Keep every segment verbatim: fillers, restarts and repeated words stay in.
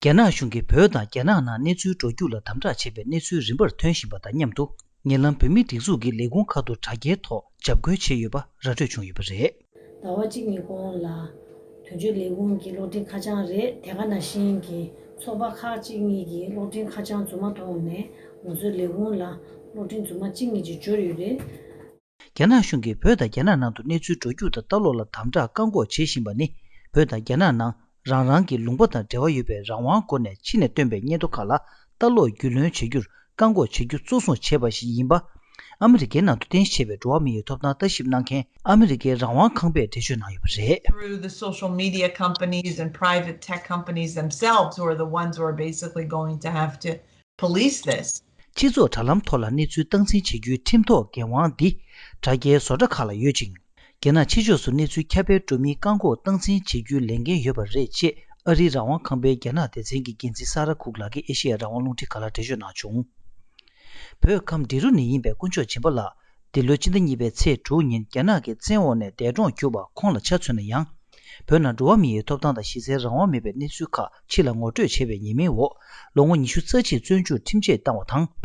རྒྱ་ནག་གཞུང་གིས་བོད་དང་རྒྱ་ནག་ནང་གནས་ཚུལ་འགྲོ་རྒྱུགས་ལ་དམ་དྲག་བྱེད་པའི་གནས་ཚུལ་རིམ་པར་ཐོན་བཞིན་པ་དང་མཉམ་དུ། ཉེ་ལམ་བོད་མིའི་སྒྲིག་འཛུགས་ཀྱི་ལས་ཁུངས་ཁག་ཏུ་དྲ་རྒྱའི་ཐོག་འཇབ་རྒོལ་བྱས་ཡོད་པ་ར་སྤྲོད་བྱུང་ཡོད་པ་རེད། ཟླ་བ་གཅིག་གཉིས་གོང་ལ་དོན་གཅོད་ལས་ཁུངས་ཀྱི་གློག་འཕྲིན་ཁ་བྱང་རེད། དེ་ག་ནང་བཞིན་གྱི་ཚོགས་པ་ཁག་ཅིག་གཉིས་ཀྱི་གློག་འཕྲིན་ཁ་བྱང་རྫུན་མ་ཐོག་ནས་ང་ཚོའི་ལས་ཁུངས་ལ་གློག་འཕྲིན་རྫུན་མ་གཅིག་གཉིས་ཅིག་འབྱོར་ཡོད་རེད། རྒྱ་ནག་གཞུང་གིས་བོད་དང་རྒྱ་ནག་ནང་དུ་གནས་ཚུལ་འགྲོ་རྒྱུགས་དང་ལྟ་ཀློག་ལ་དམ་དྲག་བཀག་འགོག་བྱེད་བཞིན་པ་ནི། བོད་དང་རྒྱ་ནག་ནང་རང་རང་གི་ལུང་པ་དང་འབྲེལ་བ་ཡོད་པའི་རང་དབང་སྒོ་ནས་ཕྱི་ནས་བཏོན་པའི་སྙན་ཐོ་ཁག་ལ་ལྟ་ཀློག་རྒྱུས་ལོན་བྱེད་རྒྱུར་བཀག་འགོག་བྱེད་རྒྱུ་གཙོ་བཟུང་བྱས་པ་ཞིག་ཡིན་པ། ཨ་མི་རི་ཀའི་ནང་དུ་རྟེན་གཞི་བྱས་པའི་འགྲོ་བ་མིའི་ཐོབ་ཐང་ལྟ་ཞིབ་གནང་མཁན་ཨ་མི་རི་ཀའི་རང་དབང་ཁང་པས་འགྲེལ་བརྗོད་གནང་ཡོད་པ་རེད། Through the social media companies and private tech companies themselves, who are the ones who are basically going to have to police this. སྤྱི་ཚོགས་དྲ་ལམ་ཐོག་ལ་གནས་ཚུལ་སྟངས་འཛིན་བྱེད་རྒྱུའི་ཁྲིམས་ཐོག་འགན་དབང་འདི་དྲ་རྒྱའི་བཟོ་གྲྭ་ཁག་ལ་ཡོད་ཅིང་། རྒྱ་ནག་ཕྱི་ཕྱོགས་སུ་གནས་ཚུལ་ཁྱབ་སྤེལ་འགྲོ་མིའི་བཀག་འགོག་སྟངས་འཛིན་བྱེད་རྒྱུའི་ལས་འགན་ཡོད་པ་རེད་ཅེས་ཨ་རིའི་རང་དབང་ཁང་པའི་རྒྱ་ནག་སྡེ་ཚན་གྱི་འགན་འཛིན་ས་ར་ཁུག་ལགས་ཀྱིས་ཨེ་ཤེ་ཡ་རང་དབང་རླུང་འཕྲིན་ཁང་ལ་འགྲེལ་བརྗོད་གནང་བྱུང་། བོད་ཁམས་འབྲི་རུ་ནས་ཡིན་པའི་དཀོན་མཆོག་སྦྱིན་པ་ལགས་འདི་ལོའི་ཕྱི་ཟླ་གཉིས་པའི་ཚེས་དྲུག་ཉིན་རྒྱ་ནག་གི་བཙན་འོག་ནས་འདས་གྲོངས་གྱུར་བ་ཁོང་ལ་ཆ་མཚོན་ན་ཡང་། བོད་ནང་འགྲོ་བ་མིའི་ཐོབ་ཐང་དང་གཞི་རྩའི་རང་དབང་མེད་པའི་གནས་ཚུལ་ཁག་ཕྱི་ལ་ངོ་སྤྲོད་བྱས་པའི་ཉེས་མིང་འོག་ལོ་ངོ་ཉི་ཤུ་རྩ་གཅིག་བཙོན་འཇུག་ཁྲིམས་ཆད་བཏང་བ་དང་།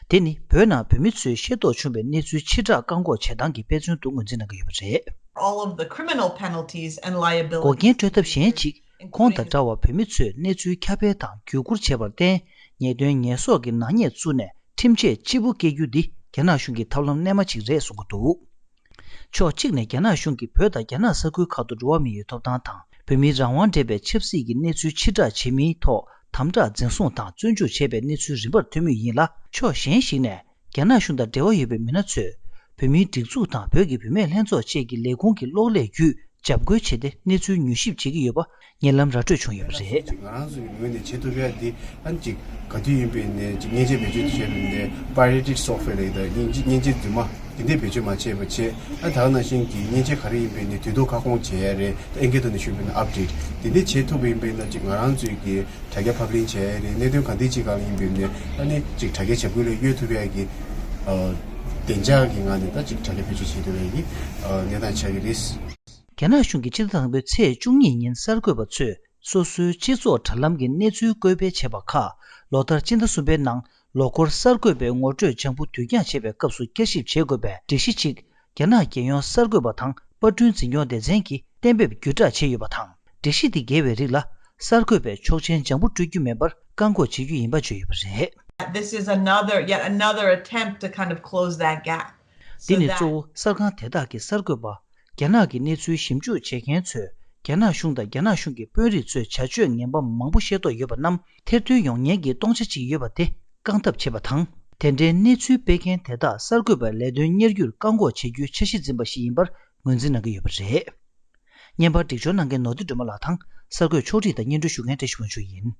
དེ་ནི་བོད་ནང་བོད་མི་ཚོས་ཤེས་རྟོགས་བྱུང་བའི་གནས་ཚུལ་ཕྱིར་བསྒྲགས་བཀག་འགོག་བྱེད་སྟངས་ཀྱི་དཔེ་མཚོན་དུ་ངོས་འཛིན་གནང་གི་ཡོད་པ་རེད། All of the criminal penalties and liability. འགོག་རྐྱེན་སྤྲོད་ཐབས་གཞན་གཅིག་ཁོང་དང་འདྲ་བར་བོད་མི་ཚོས་གནས་ཚུལ་ཁྱབ་སྤེལ་དང་བརྒྱུད་བསྐུར་བྱས་པར་བརྟེན། ཉེས་དོན་ཉེས་གསོག་གི་ནག་ཉེས་བཙུགས་ནས་ཁྲིམས་ཆད་ལྕི་པོ་བཀལ་རྒྱུ་འདི་རྒྱ་ནག་གཞུང་གི་ཐབས་ལམ་རྣལ་མ་ཅིག་རེད་གསུང་གི་འདུག་ཕྱོགས་གཅིག་ནས་རྒྱ་ནག་གཞུང་གིས་བོད་དང་རྒྱ་ནག་ས་ཁུལ་ཁག་ཏུ་འགྲོ་བ་མིའི་ཐོབ་ཐང་དང་བོད་མིའི་རང་དབང་འབྲེལ་བའི་ཆབ་སྲིད་ཀྱི་གནས་ཚུལ་ཕྱིར་བསྒྲགས་བྱེད་མིན་ཐོག་དམ་དྲག་འཛིན་བཟུང་དང་བཙོན་འཇུག་བྱས་པའི་གནས་ཚུལ་རིམ་པར་ཐོན་མུས་ཡིན་ལ། ཕྱོགས་གཞན་ཞིག་ནས་རྒྱ་ནག་གཞུང་དང་འབྲེལ་བ་ཡོད་པའི་མི་སྣ་ཚོས་བོད་མིའི་སྒྲིག་འཛུགས་དང་བོད་ཀྱི་བུད་མེད་ལྷན་ཚོགས་བཅས་ཀྱི་ལས་ཁུངས་ཀྱི་གློག་ཀླད་བརྒྱུད་འཇབ་རྒོལ་བྱས་ཏེ་གནས་ཚུལ་མྱུལ་ཞིབ་བྱེད་ཀྱི་ཡོད་པ། ཉེ་ལམ་ར་སྤྲོད་བྱུང་ཡོད་པ་རེད། ང་རང་ཚོའི་ངོས་ནས་བྱེད་ཐུབ་ཡ་འདི་ཨ་ནི་ཅིག་ག་དུས་ཡིན་པའི་ནས་ཅིག་མཉེན་ཆས་བེད་སྤྱོད་བྱས་པའི་ནས་pirated software ལབ་ཡ་དང་མཉེན་ཆས་མཉེན་ཆས་རྫུན་མ་འདི་འདྲས་བེད་སྤྱོད་མ་བྱས་པ་བྱས། ཨ་ད་ག་ནང་བཞིན་གྱི་མཉེན་ཆས་ག་རེ་ཡིན་པའི་ནས་དུས་ཐོག་ཁ་སྐོང་བྱས་ཡ་རེད། ཨ་ཨེ་འགན་ཐོག་ནས་ཞུས་པའི་ནས་update འདི་འདྲས་བྱེད་ཐུབ་པ་ཡིན་པའི་ནས་ཅིག་ང་རང་ཚོའི་གི་དྲ་རྒྱ་ཕབ་ལེན་བྱས་ཡ་རེད། གནད་དོན་ག་འདྲས་ཅིག་སྒང་ལ་ཡིན་པའི་ནས་ཨ་ནི་ཅིག་དྲ་རྒྱ་བྱ་འགུལ་ལ་གཡོལ་ཐུབ་ཡ་གི་ཨ་བདེ་འཇགས་ཀྱི་ངང་ནས་ད་ཅིག་དྲ་རྒྱ་བེད་སྤྱོད་བྱེད་ཐུབ་ཡ་གི་ཨ་གནས་སྟངས་ཆགས་ཀྱི་རེད། རྒྱ་ནག་གཞུང་གིས་ཕྱི་ཟླ་དང་པོའི་ཚེས་བཅུ་གཉིས་ཉིན་གསར་འགོད་པ་ཚོས་སོ་སོའི་སྤྱི་ཚོགས་དྲ་ལམ་གྱི་གནས་ཚུལ་བཀོད་སྤེལ་བྱས་པ་ཁག་ལོ་ལྟར་སྤྱི་ཟླ་གསུམ་པའི་ནང་ལོ་འཁོར་གསར་འགོད་པའི་ངོ་སྤྲོད་ལྗང་བུ་དུས་འགྱངས་བྱེད་པའི་སྐབས་སུ་བསྐྱར་ཞིབ་བྱེད་དགོས་པའི་སྒྲིག་གཞི་གཅིག་རྒྱ་ནག་རྒྱལ་ཡོངས་གསར་འགོད་པ་དང་པར་སྐྲུན་འཛིན་སྐྱོང་སྡེ་ཚན་གྱིས་གཏན་འབེབས་བརྒྱུད་བསྒྲགས་བྱས་ཡོད་པ་དང་། སྒྲིག་གཞི་འདི་འགལ་བའི་རིགས་ལ་གསར་འགོད་པས་ཆོག་མཆན་ལྗང་བུ་སྤྲོད་རྒྱུ་མིན་པར་བཀག་འགོག་བྱེད་རྒྱུ་ཡིན་པ་བརྗོད་ཡོད་པ་རེད། This is another, yet another attempt to kind of close that gap. འདི་ནི་གཙོ་བོ་གསར་ཁང་དེ་དག་གི་གསར་འགོད་པ། རྒྱ་ནག་གི་གནས་ཚུལ་ཞིབ་འཇུག་བྱེད་མཁན་ཚོས་རྒྱ་ནག་གཞུང་དང་རྒྱ་ནག་གཞུང་གི་དཔོན་རིགས་ཚོས་བྱ་སྤྱོད་ངན་པ་མང་པོ་ཤེས་རྟོགས་ཡོད་པ་རྣམས་ཐེར་འདོན་ཡོང་ཉེན་གྱི་སྟོང་ཆ་གཅིག་ཡོད་པ་དེ་བཀང་ཐབས་བྱེད་པ་དང་། དེ་འདྲའི་གནས་ཚུལ་སྤེལ་མཁན་དེ་དག་གསར་འགོད་པའི་ལས་དོན་གཉེར་རྒྱུར་བཀག་འགོག་བྱེད་རྒྱུའི་འཆར་གཞི་འཛིན་པ་ཞིག་ཡིན་པར་ངོས་འཛིན་གནང་གི་ཡོད་པ་རེད། བརྙན་པར་སྒྲིག་སྦྱོར་གནང་མཁན་ནོར་བདེ་སྒྲོལ་མ་ལགས་དང་གསར་འགོད་ཕྱོགས་སྒྲིག་དང་སྙན་སྒྲོན་ཞུ་མཁན་བཀྲ་ཤིས་དབང་ཕྱུག་ཡིན།